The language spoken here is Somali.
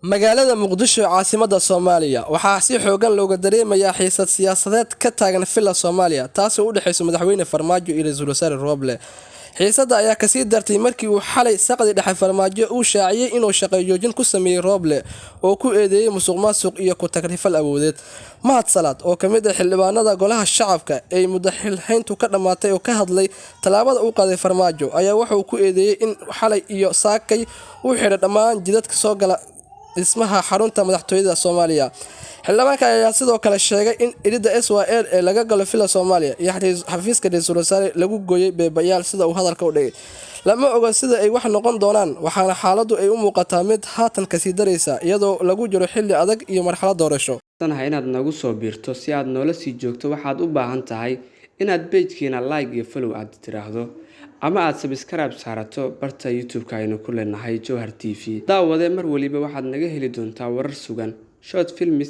Magaalada Muqdisho ee caasimadda Soomaaliya waxaa si xooggan looga dareemayaa xiisad siyaasadeed ka taagan Villa Soomaaliya, taasoo u dhexeysa Madaxweyne Farmaajo iyo Ra'iisul Wasaare Roble. Xiisadda ayaa kasii dartay markii uu xalay saqdi dhexe Farmaajo uu shaaciyay inuu shaqo joojin ku sameeyay Roble oo ku eedeeyay musuqmaasuq iyo ku tagrifal awoodeed. Mahad Salaad oo ka mid ah xildhibaanada Golaha Shacabka ee muddo xil-hayntu ka dhammaatay oo ka hadlay tallaabada uu qaaday Farmaajo ayaa waxa uu ku eedeeyay in xalay iyo saakay uu xidhay dhammaan jidadka soo gala dhismaha xarunta madaxtooyada Soomaaliya. Xildhibaanka ayaa sidoo kale sheegay in iridda SYL ee laga galo Villa Soomaaliya iyo xafiiska ra'iisul wasaare lagu gooyay beebayaal, sida uu hadalka u dhigay. Lama oga sida ay wax noqon doonaan, waxaana xaaladdu ay u muuqataa mid haatan kasii daraysa iyadoo lagu jiro xilli adag iyo marxalad doorasho. Sanaha inaad nagu soo biirto si aad noola sii joogto, waxaad u baahan tahay inaad page-keena like iyo follow aad tiraahdo ama aad subscribe saarato barta YouTube-ka aynu ku leenahay Jowhar TV. Daawade, mar waliba waxaad naga heli doontaa warar sugan, short films.